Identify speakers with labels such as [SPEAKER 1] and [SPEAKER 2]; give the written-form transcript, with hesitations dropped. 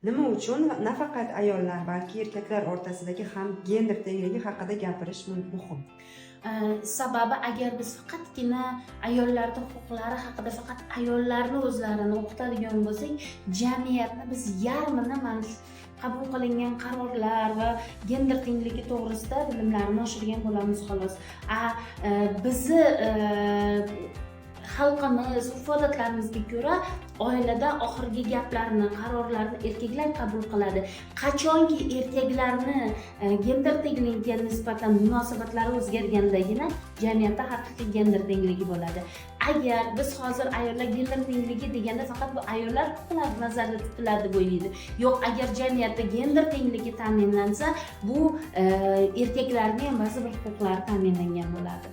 [SPEAKER 1] Nima uchun nafaqat ayollar, balki erkaklar o'rtasidagi ham gender tengligi haqida gapirish muhim?
[SPEAKER 2] Sababi agar biz faqatgina ayollarni huquqlari haqida faqat ayollarni o'zlarini o'qitadigan bo'lsak, jamiyatni biz yarmini mana shu qabul qilingan qarorlar va gender tengligi to'g'risida bilimlarini oshirgan bo'lamiz, xolos. A bizni xalqimiz urf odatlarimizga ko'ra oilada oxirgi gaplarni, qarorlarni erkaklar qabul qiladi. Qachonki erkaklarni gender tengligiga nisbatan munosabatlari o'zgargandagina jamiyatda haqiqiy gender tengligi bo'ladi. Agar biz hozir ayollar gender tengligi deganda faqat bu ayollar huquqlari nazarda tutiladi deb o'ylaydi. Yo'q, agar jamiyatda gender tengligi ta'minlansa, bu erkaklarni ham ba'zi bir huquqlari ta'minlangan bo'ladi.